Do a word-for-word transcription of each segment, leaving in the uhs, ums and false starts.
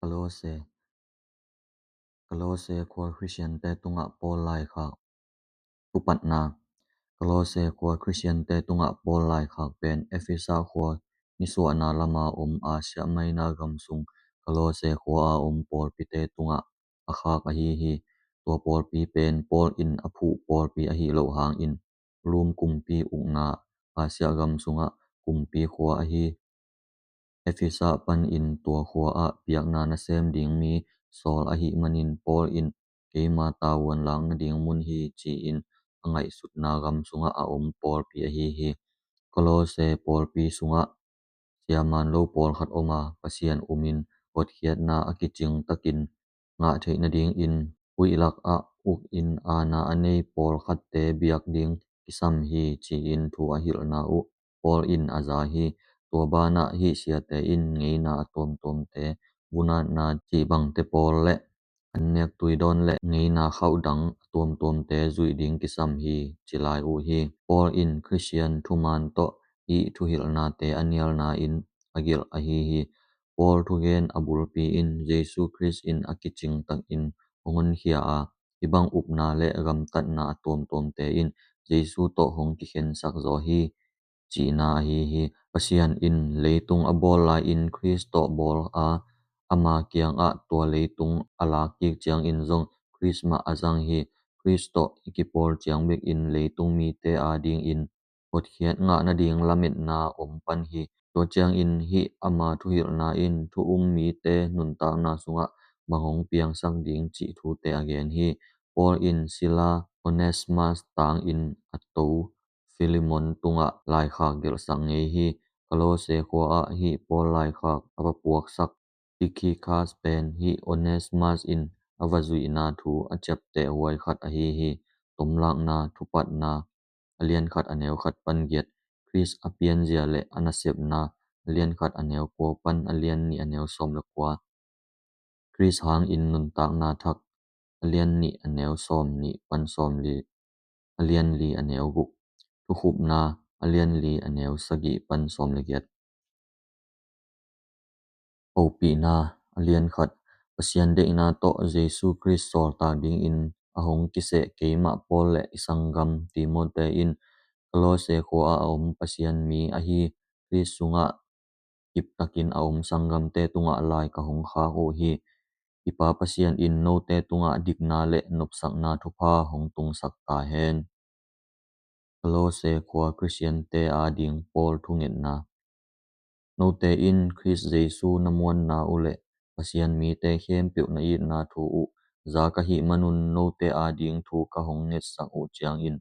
Kolose, Kolose khua Khristiante tungah Paul laikhak. Thupatna. Kolose khua Khristiante tungah Paul laikhak pen Efesa khua nisuahna lama om Asia Minor gam sung Kolose khua a om pawlpite tungah a khak ahi hi. Tua pawlpi pen Paul in a phuh pawlpi ahi loh hangin Rom kumpi ukna Asia gam sungah kumpi khua ahi. Efesa panin tua khua ah biakna nasem ding mi sawl ahih manin Paul in keima tavuan lak nading mun hi ci-in a ngaihsutna gam sungah a om pawlpi ahi hi. Kolose pawlpi sungah siaman lo pawlkhat om a, Pasian umin hotkhiatna a kicing takin ngah theih nadingin huih lakah ukin aana a nei pawlkhatte biak ding kisam hi ci-in thu a hilhna uh Paul in a za hi. Tua banah hih siate in ngeina a tuamtuamte, vunatna cih bangte pawl le an nek tuidawn le ngeina khauh dang a tuamtuamte zuih ding kisam hi ci lai uh hi. Paul in Khristian thuman tawh hih thuhilhnate a nialna in a gelh ahi hi. Paul thugen a bulpi in Jesu Khrist in a kicing takin hong honkhia a, hih bang upna le gamtatna a tuamtuamte in Jesu tawh hong kikhensak zaw hi cihna ahi hi. Pasian in leitung a bawl lai-in Khrist tawh bawl a, ama kiangah tua leitung a lak kik ciangin zong Khrist mah a zang hi. Khrist tawh i kipawl ciang bekin leitung mite adingin hotkhiat ngah nading lametna om pan hi. Tua ciangin hih ama thuhilhna in thu um mite nuntakna sungah bang hong piangsak ding cih thute a gen hi. Paul in Sila, Onesimas tangin a to Filemon tungah laikhak gelhsak ngei hi. Kolose khua ah hih Paul laikhak a va puaksak Tikhikas pen hih Onesimas in a va zuihna thu a ciapteh huai khat ahi hi. Tomlakna, Thupatna a lian khat a neu khat pan giat. Khrist a pianzia le a nasepna a lian khat a neu kua pan a lian nih a neu sawm le kua. Khrist hangin nuntakna thak a lian nih a neu sawm nih pan sawm li, a lian li a neu guk. Thukhupna a lian li a neu sagih pan sawm le giat. Hopihna a lian khat. Pasian deihna tawh Jesu Khrist sawltak dingin a hong kiseh keimah Paul le i sanggam Timote in Kolose khua ah a om Pasian mi ahi Khrist sungah kiptakin a om sanggamte tungah lai ka hong khak uh hi. I Pa Pasian in note tungah dikna le nopsakna thupha hong tungsak ta hen. Kolose khua Khristiante ading Paul thungetna. Note in Khrist Jesu na muanna uh le Pasian mite khempeuh na itna thu uh za ka hih manun note ading thu ka hong ngetsak uh ciangin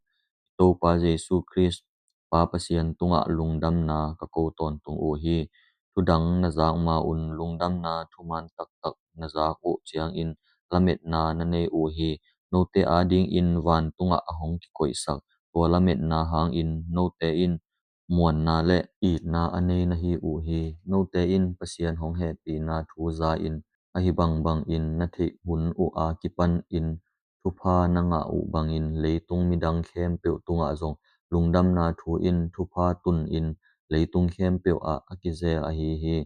Topa Jesu Khrist Pa Pasian tungah lungdamna ka ko tawntung uh hi. Thudang na zak ma-un lungdamna thuman taktak na zak uh ciangin lametna na nei uh hi. Note adingin vantungah a hong kikoihsak tua lametna hangin note in muanna le itna a nei na hi uh hi. Note in Pasian hong hehpihna thu za-in ahi bangbangin na theih hun uh a kipanin thupha na ngah uh bangin leitung midang khempeuh tungah zong lungdamna thu in thupha tunin leitung khempeuh ah a kizel ahi hi.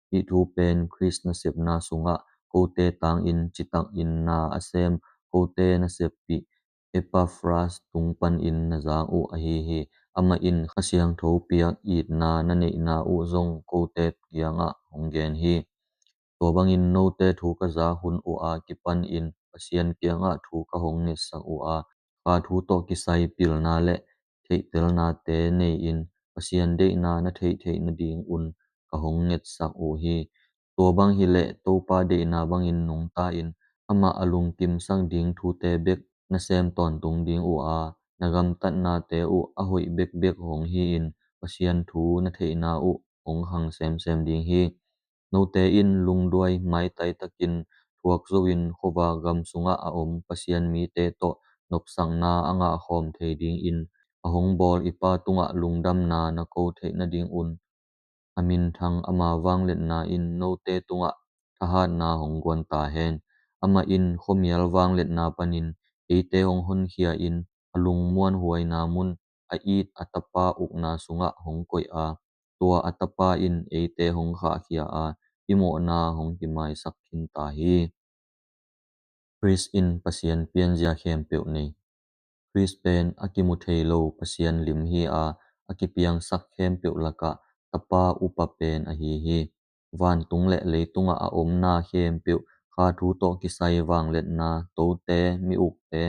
Hih thu pen Khrist nasepna sungah kote tangin citakin na a sem kote naseppih Epafras tung panin na zak uh ahi hi. Amah in Kha Siangtho piak itna na neihna uh zong kote kiangah hong gen hi. Tua bangin note thu ka za hun uh a kipanin Pasian kiangah thu ka hong ngetsak uh a, kha thu tawh kisai pilna le theihtelnate nei-in Pasian deihna na theihtheih nadingun ka hong ngetsak uh hi. Tua bang hileh Topa deihna bangin nungta-in amah a lungkimsak ding thute bek na sem tawntung ding uh a, na gamtatnate uh a hoih bekbek hong hi-in Pasian thu na theihna uh hong khang semsem ding hi. Note in lungduai maitai takin thuak zo-in khuavak gam sungah a om Pasian mite tawh nopsakna a ngahkhawm thei dingin a hong bawl i Pa tungah lungdamna na ko theih nadingun a minthang ama vangliatna in note tungah thahatna hong guan ta hen. Amah in khuamial vangliatna panin eite hong honkhia-in a lungmuanhuaina mun a it a Tapa ukna sungah hong koih a, tua a Tapa in eite hong khahkhia a, i mawhna hong kimaisak khin ta hi. Khrist in Pasian pianzia khempeuh nei. Khrist pen a kimu thei lo Pasian lim hi a, a kipiangsak khempeuh lakah Tapa upa pen ahi hi. Vantung le leitungah a om na khempeuh, kha thu tawh kisai vangliatna, tote, mi ukte,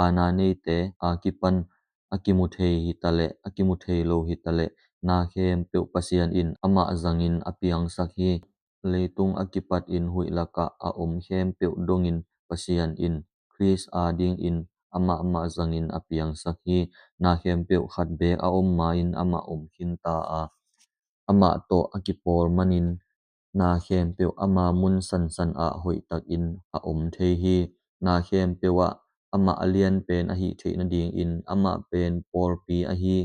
aana neite, a kipan a kimu thei hitaleh a kimu thei lo hitaleh, na khempeuh Pasian in amah zangin a piangsak hi. Leitung a kipatin huih lakah a om khempeuh dongin Pasian in Khrist adingin amah mah zangin a piangsak hi. Na khempeuh khat beek a om ma-in amah om khinta a, amah tawh a kipawl manin na khempeuh ama mun sansan ah hoihtakin a om thei hi. Na khempeuh ah amah a lian pen ahih theih nadingin amah pen pawlpi ahi,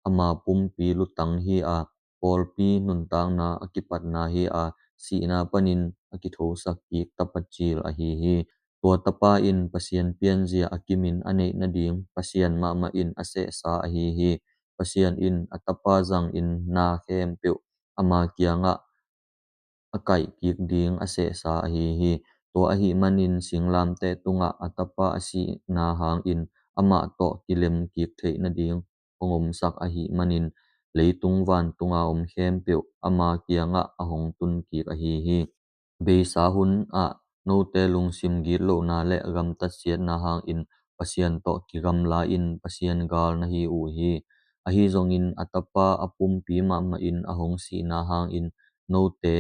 ama pumpi lutang hi a, pawlpi nuntakna a kipatna hi a, sihna panin a kithosak kik Tapa cil ahi hi. Tua Tapa in Pasian pianzia a kimin a neih nading Pasian mahmah in a sehsa ahi hi. Pasian in a Tapa zangin na khempeuh ama kiangah a kaih kik ding a sehsa ahi hi. Tua ahih manin singlamteh tungah a Tapa a sihna hangin amah tawh kilem kik theih nading hong omsak ahih manin leitung vantunga om khempeuh ama kiangah a hong tun kik ahi hi. Beisa hun ah note lungsim gitlohna le gamtat siatna hangin Pasian tawh kigamla-in Pasian gal na hi uh hi. Ahi zongin a Tapa a pumpi mahmah in a hong sihna hangin note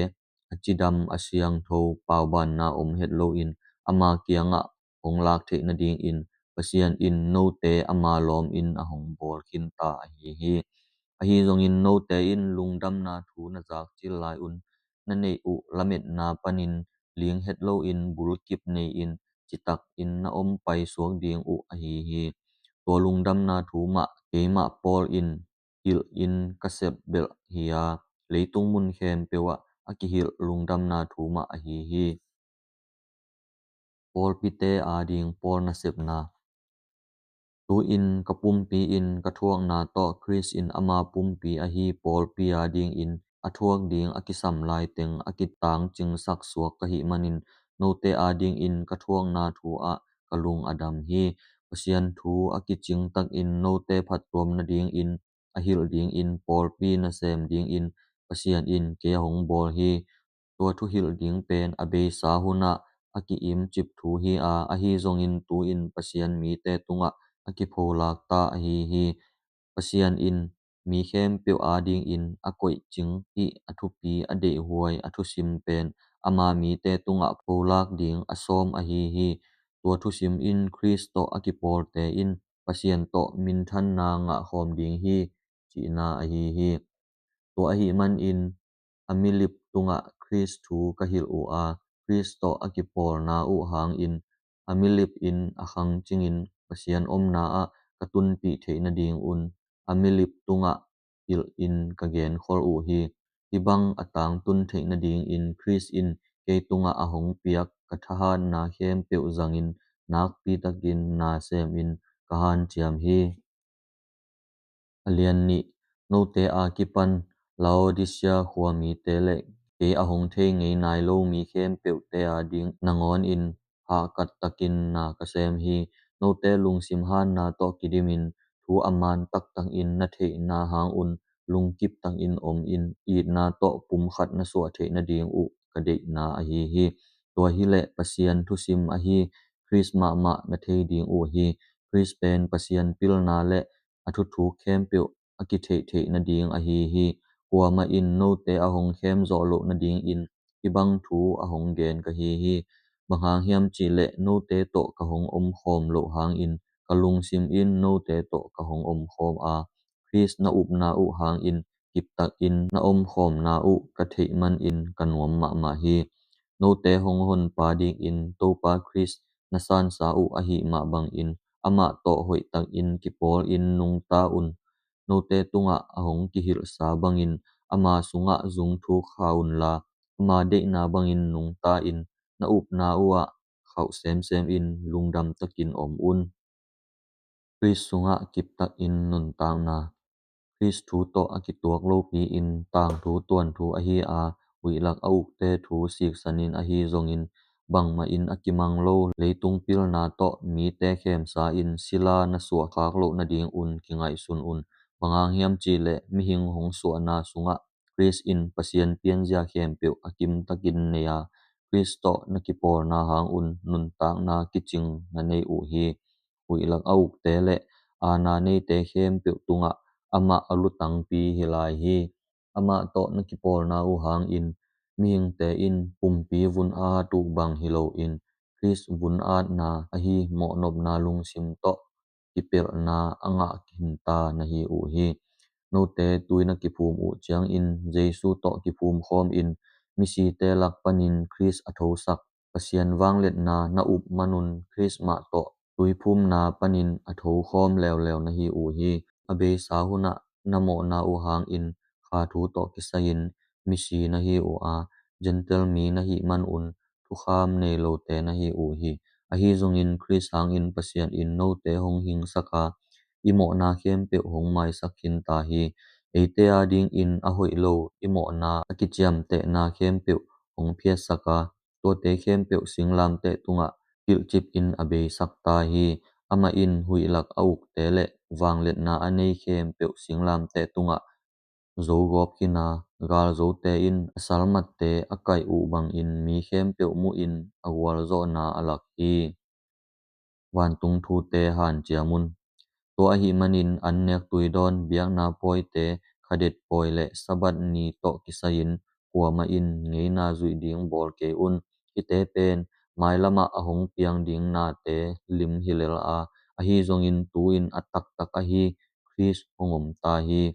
a cidam a siangtho paubanna om het loin ama kiangah hong lak theih nadingin Pasian in note ama lawmin a hong bawl khinta ahi hi. Ahi zongin note in lungdamna thu na zak cil lai-un na neih uh lametna panin ling het loin bulkip nei-in citakin na om paisuak ding uh ahi hi. Tua lungdamna thu mah keimah Paul in hilhin ka sep belh hi a, leitung mun khempeuh ah a kihilh lungdamna thu mah ahi hi. Pawlpite ading Paul nasepna. Tu-in ka pumpi in ka thuakna tawh Khrist in ama pumpi ahi pawlpi adingin a thuak ding a kisam laiteng a kitangcingsak suak ka hih manin note adingin ka thuakna thu ah ka lung a dam hi. Pasian thu a kicing takin note phattuam nadingin a hilh dingin pawlpi nasem dingin Pasian in kei a hong bawl hi. Tua thuhilh ding pen a beisa hunah a ki-imcip thu hi a, ahi zongin tu-in Pasian mite tungah a kipholak ta ahi hi. Pasian in mi khempeuh adingin a koihcing hih a thupi a deihhuai a thusim pen ama mite tungah pholak ding a sawm ahi hi. Tua thusim in Khrist tawh a kipawlte in Pasian tawh minthanna ngahkhawm ding hi, cihna ahi hi. Tua ahih manin a milip tungah Khrist thu ka hilh uh a, Khrist tawh a kipawlna uh hangin a milip in a khangcingin Pasian omna ah ka tunpih theih nadingun a milip tungah hilhin ka genkhol uh hi. Hih bang a tangtun theih nadingin Khrist in kei tungah a hong piak ka thahatna khempeuh zangin nakpitakin na semin ka hanciam hi. A lian nih. Note a kipan Laodicea khuamite le kei a hong thei ngei nai lo mi khempeuhte ading nangawnin hahkat takin na ka sem hi. Note lungsim hanna tawh kidimin thu a man taktakin na theihna hangun lungkip takin omin itna tawh pumkhat na suah theih nading uh ka deihna ahi hi. Tua hileh Pasian thusim ahi Khrist mahmah na thei ding uh hi. Khrist pen Pasian pilna le a thuthuk khempeuh a kitheihtheih nading ahi hi. Kuamah in note a hong khem zawh loh nadingin hih bang thu a hong gen ka hi hi. Bang hang hiam cihleh note tawh ka hong omkhawm loh hangin ka lungsim in note tawh ka hong omkhawm a, Khrist na upna uh hangin kiptakin na omkhawmna uh ka theih manin ka nuam mahmah hi. Note hong honpa dingin Topa Khrist na sansa uh ahih mah bangin amah tawh hoihtakin kipawlin nungta un. Note tungah a hong kihilhsa bangin ama sungah zungthuk kha unla, ama deihna bangin nungta in, na upna uhah khauh semsemin lungdam takin om un. Khrist sungah kiptakin nuntakna. Khrist thu tawh a kituak lopi-in tangthu tuanthu ahi a, huihlak a ukte thu siksan in ahi zongin, bangmah in a kimang lo leitung pilna tawh mite khemsa in sila na suahkhak loh nadingun kingaihsun un. Bang hang hiam cihleh mihing hong suahna sungah Khrist in Pasian pianzia khempeuh a kimtakin nei a, Khrist tawh na kipawlna hangun nuntakna kicing na nei uh hi. Huihlak a ukte le aana neite khempeuh tungah amah a lutangpi hi lai hi. Amah tawh na kipawlna uh hangin mihingte in pumpi vun a at uh bang hi loin Khrist vun atna ahi mawhnopna lungsim tawh kipelhna a ngah khinta na hi uh hi. Note tui na kiphum uh ciangin Jesu tawh kiphum khawmin misite lak panin Khrist a thosak Pasian vangliatna na up manun Khrist mah tawh tuiphumna panin a thokhawm leuleu na hi uh hi. A beisa hunah na mawhna uh hangin kha thu tawh kisai-in misi na hi uh a, Gentile mi na hih manun thukham nei lote na hi uh hi. Ahi zongin Khrist hangin Pasian in note hong hingsak a, i mawhna khempeuh hong maisak khinta hi. Eite adingin a hoih lo i mawhna a kiciamtehna khempeuh hong phiatsak a, tuate khempeuh singlamteh tungah kilhcip in a beisak ta hi. Amah in huihlak a ukte le vangliatna a nei khempeuh singlamteh tungah zogawp khin a, galzote in a salmatte a kaih uh bangin mi khempeuh muhin a gualzawhna a lak hi. Vantung thute hanciam un. Tua ahih manin annek tuidawn, biakna pawite, khadet pawi le Sabbath ni tawh kisai-in kuamah in ngeina zuih ding bawl kei un. Hihte pen mailamah a hong piang ding nate lim hi lel a, ahi zongin tu-in a taktak ahi Khrist hong om ta hi.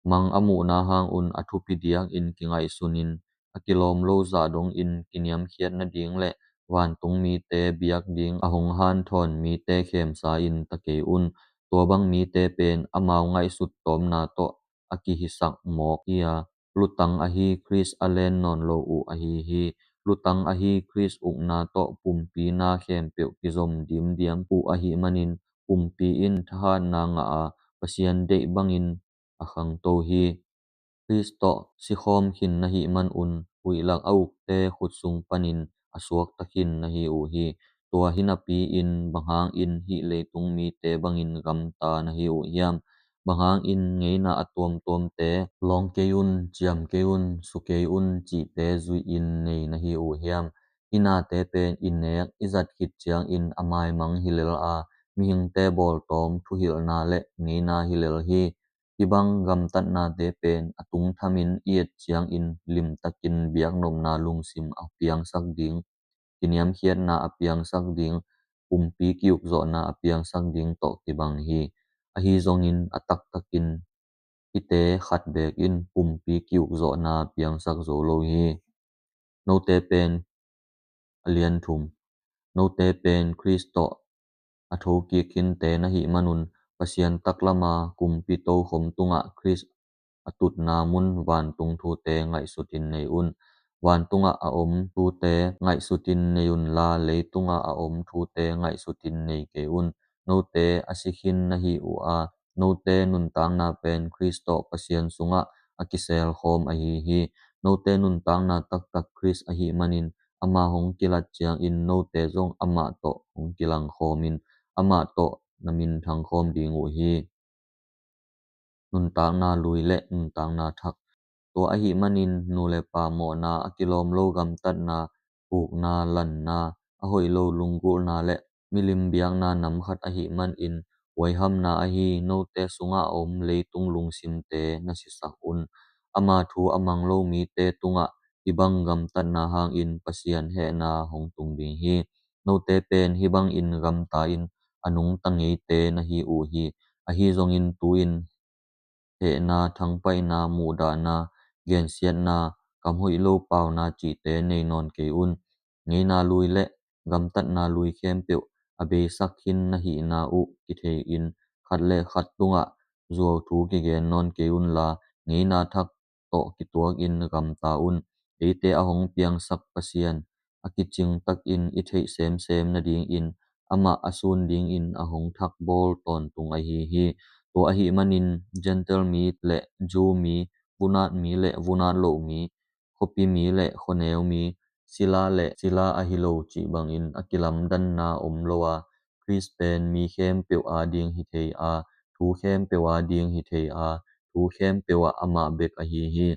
Mang a muhna hangun a thupi diakin kingaihsunin, a kilawm lo zah dongin kiniamkhiat nading le vantung mite biak ding a hong hanthawn mite khemsa in ta kei un. Tua bang mite pen amau ngaihsut tawmna tawh a kihisak mawk hi a, lutang ahi Khrist a len nawn lo uh ahi hi. Lutang ahi Khrist ukna tawh pumpi na khempeuh kizom dimdiam uh ahih manin, pumpi in thahatna ngah a, Pasian deih bangin a khangto hi. Khrist tawh sikhawm khin na hih manun huihlak a ukte khut sung panin a suakta khin na hi uh hi. Tua hi napi-in bang hangin hih leitung mite bangin gamta na hi uh hiam? Bang hangin ngeina a tuamtuamte, lawng kei un, ciam kei un, su kei un cihte zuihin nei na hi uh hiam? Hih nate pen i nek i zat khit ciangin a maimang hi lel a, mihingte bawltawm thuhilhna le ngeina hi lel hi. Hih bang gamtatnate pen a tungthamin i et ciangin limtakin biaknopna lungsim a piangsak ding, kiniamkhiatna a piangsak ding, pumpi ki-ukzawhna a piangsak ding tawh kibang hi. Ahi zongin a taktakin hihte khat beek in pumpi ki-ukzawhna piangsak zo lo hi. Note pen, a lian thum. Note pen Khrist tawh a thokik khinte na hih manun, Pasian taklama kumpi tokhom tungah Khrist a tutna mun vantung thute ngaihsutin nei un. Vantungah a om thute ngaihsutin nei unla, leitungah a om thute ngaihsutin nei kei un. Note a si khin na hi uh a, note nuntakna pen Khrist tawh Pasian sungah a kiselkhawm ahi hi. Note nuntakna taktak Khrist ahih manin, ama hong kilat ciangin note zong amah tawh hong kilangkhawmin, amah tawh na minthangkhawm ding uh hi. Nuntakna lui le nuntakna thak. Tua ahih manin nu le pa mawhna, a kilawm lo gamtatna, pukna, lanna, a hoih lo lunggulhna le milim biakna nam khat ahih manin, huaihamna ahi note sungah a om leitung lungsimte na sisak un. Ama thu a mang lo mite tungah hih bang gamtatna hangin Pasian hehna hong tung ding hi. Note pen hih bangin gamta in a nungta ngeite na hi uh hi. Ahi zongin tu-in hehna, thangpaihna, muhdahna, gensiatna, kam hoih lo pauna cihte nei nawn kei un. Ngeina lui le gamtatna lui khempeuh a beisak khin na hihna uh kithei-in, khat le khat tungah zuauthu kigen nawn kei unla, ngeina thak tawh kituakin gamta un. Eite a hong piangsak Pasian a kicing takin i theih semsem nadingin, amah a sun dingin a hong thakbawl tawntung ahi hi. Tua ahih manin Gentile mi le Jew mi, vunat mi le vunat loh mi, khuapi mi le khuaneu mi, sila le sila ahi lo cih bangin a kilamdanna om lo a, Khrist pen mi khempeuh ading hi thei a, thu khempeuh ading hi thei a, thu khempeuh ah amah bek ahi hi.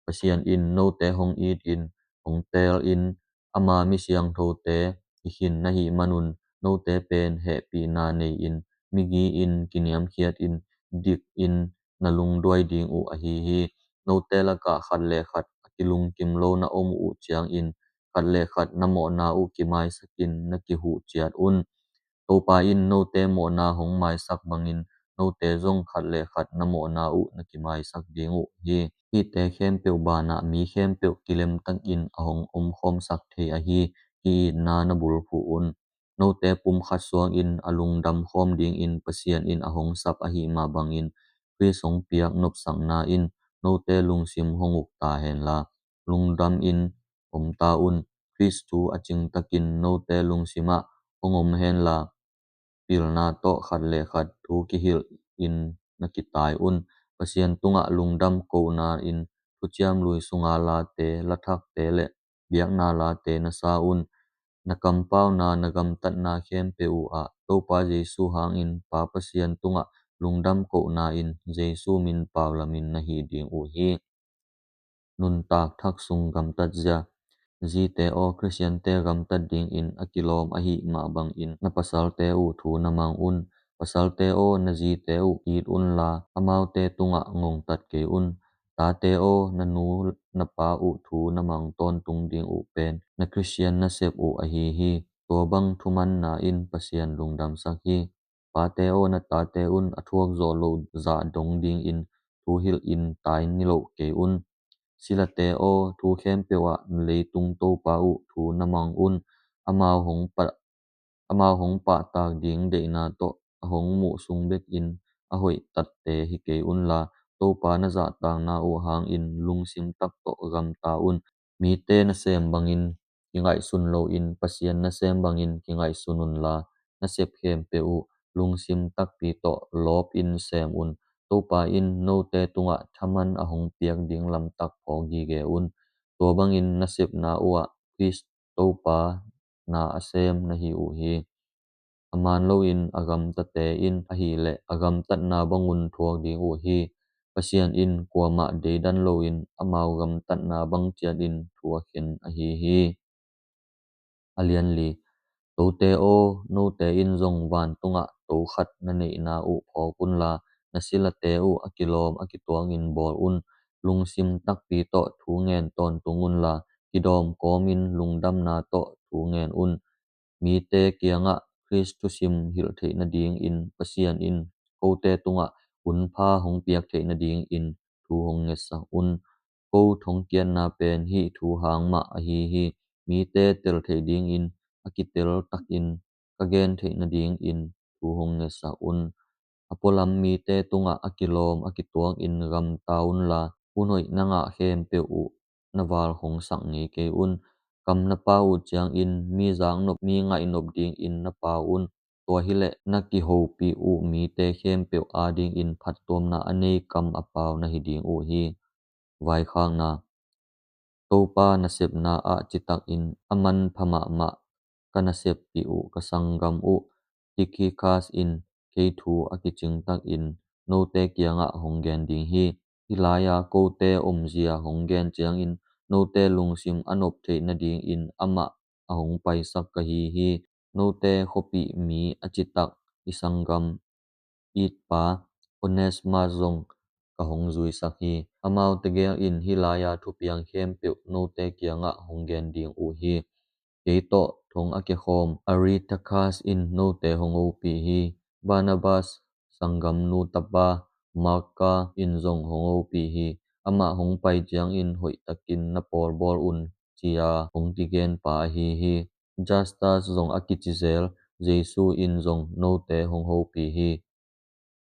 Pasian in note hong it in, hong teel in, ama mi siangthote hi khin na hih manun, note pen hehpihna nei in, migi in, kiniamkhiat in, dik in, na lungduai ding uh ahi hi. Note lakah khat le khat a kilungkim lo na om uh ciangin, khat le khat na mawhna uh kimaisakin na kihuh ciat un. Topa in note mawhna hong maisak bangin, note zong khat le khat na mawhna uh na kimaisak ding uh hi. Hihte khempeuh banah mi khempeuh kilemtakin a hong omkhawmsak thei ahi, ki-itna na bulphuh un. Note pumkhat suangin a lungdam khawm dingin Pasian in a hong sap ahi mah bangin, Khrist hong piak nopsakna in note lungsim hong uk ta henla, lungdam in om ta un. Khrist thu a cingtakin note lungsimah hong om henla, pilna tawh khat le khat thu kihilh in na kitai un. Pasian tungah lungdam kohna in thuciam lui sunga late, lathakte le biakna late na sa un. Na kampauna, na gamtatna khempeuh uh ah Topa Jesu hangin Pa Pasian tungah lungdam kohna in Jesu min paulamin na hih ding uh hi. Nuntak thak sung gamtat zia. Zite aw, Khristiante gamtat dingin a kilawm ahi mah bangin na pasalte uh thu na mang un. Pasalte aw, na zite uh it unla, amaute tungah ngongtat kei un. Tate aw, na nu na pa uh thu na mang tawntung ding uh pen na Khristian nasep uh ahi hi. Tua bang thumanna in Pasian lungdamsak hi. Pate aw, na tate un a thuak zawh lo zah dong dingin thu hilh in tai niloh kei un. Silate aw, thu khempeuh ah na leitung Topa uh thu na mang un. Amau hong pah, amau hong pahtak ding deihna tawh a hong muh sung bekin a hoih tatte hi kei unla, Topa na zahtakna uh hangin lungsim tak tawh gamta un. Mite nasem bangin kingaihsun loin Pasian nasem bangin kingaihsun unla, nasep khempeuh uh lungsim takpi tawh lawpin sem un. Topa in note tungah thaman a hong piak ding lamtak phawk gige un. Tua bangin nasepna uhah Khrist Topa na a sem na hi uh hi. A man loin a gamtate in ahileh a gamtatna bangun thuak ding uh hi. Pasian in kuamah deidan loin amau gamtatna bang ciatin thu a khen ahi hi. A lianli. Tote aw, note in zong vantungah to khat na neihna uh phawk unla, na silate uh a kilawm a kituakin bawl un. Lungsim takpi tawh thu ngen tawntung unla, kidawm kawmin lungdamna tawh thu ngen un. Mite kiangah Khrist thusim hilh theih nadingin Pasian in kote tungah hunpha hong piak theih nadingin thu hong ngetsak un. Ko thongkiatna pen hih thu hang mah ahi hi. Mite tel theih dingin a kitel takin ka gen theih nadingin thu hong ngetsak un. A pualam mite tungah a kilawm a kituakin gamta unla, hun hoih na ngah khempeuh uh na val hong sak ngei kei un. Kam na pau uh ciangin mi zaknop, mi ngaihnop dingin na pau un. Tua hileh na kihopih uh mite khempeuh adingin phattuamna a nei kam a pau na hi ding uh hi. Vaikhakna. Topa nasepna ah citakin a manpha mahmah ka naseppih uh ka sanggam uh Tikhikas in kei thu a kicing takin note kiangah hong gen ding hi. Hih lai-a kote omzia hong gen ciangin note lungsim a nop theih nadingin amah a hong paisak ka hi hi. Note khuapih mi a citak i sanggam itpa Onesmas zong ka hong zuisak hi. Amau tegel in hih lai-a thupiang khempeuh note kiangah hong gen ding uh hi. Kei tawh thong a kikhawm Aristarkas in note hong opih hi. Barnabas, sanggamnu tapa Marka in zong hong opih hi. Amah hong pai ciangin hoihtakin na pawlbawl un, ci-a hong kigenpa ahi hi. Justus zong a kici zel, Jesu in zong note hong hopih hi.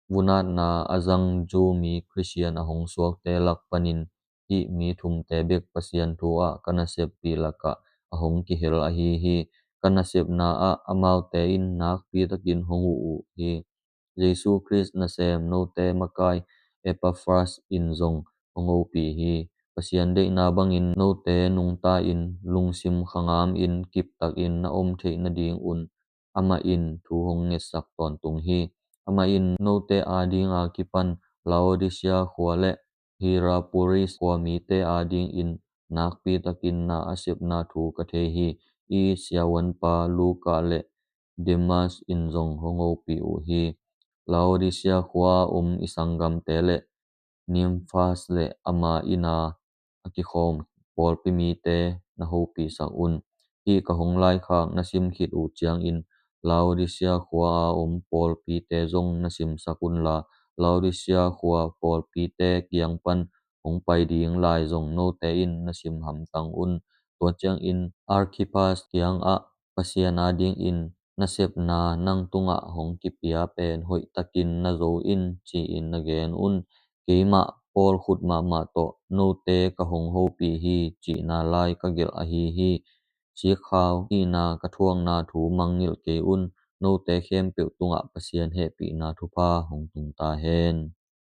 Vunatna a zang Jew mi Khristian a hong suakte lak panin hih mi thumte bek Pasian thu ah ka naseppih lakah a hong kihel ahi hi. Ka nasepna ah amaute in nakpi takin hong uh uh hi. Jesu Khrist nasem note makai Epafras in zong hong opih hi. Pasian’ deihna bangin note nungta-in, lungsim khangamin kiptakin na om theih nadingun amah in thu hong ngetsak tawntung hi. Amah in note’ adinga kipan Laodicea khua le Hierapolis khua mite’ adingin nakpitakin na a sepna thu ka thei hi. I siavuanpa Luka le Demas in zong hong hopih uh hi. Laodicea khua-a om i sanggamte le Nimfas le ama inn-a a kikhawm pawlpi mite na hopihsak un. Hih ka hong laikhak na sim khit uh ciangin Laodicea khua-a om pawlpite zong na simsak unla, Laodicea khua pawlpite’ kiang pan hong pai ding lai zong note in na sim hamtang un. Tua ciangin Arkhippas kiangah, Pasian’ adingin na sepna nang tungah hong kipia pen hoihtakin na zo in, ci-in na gen un. Keimah Paul’ khut mahmah tawh note ka hong hopih hi, cihna lai ka gelh ahi hi. Sikkhau hihna ka thuakna thu mangngilh kei un. Note khempeuh tungah Pasian’ hehpihna thupha hong tung ta hen.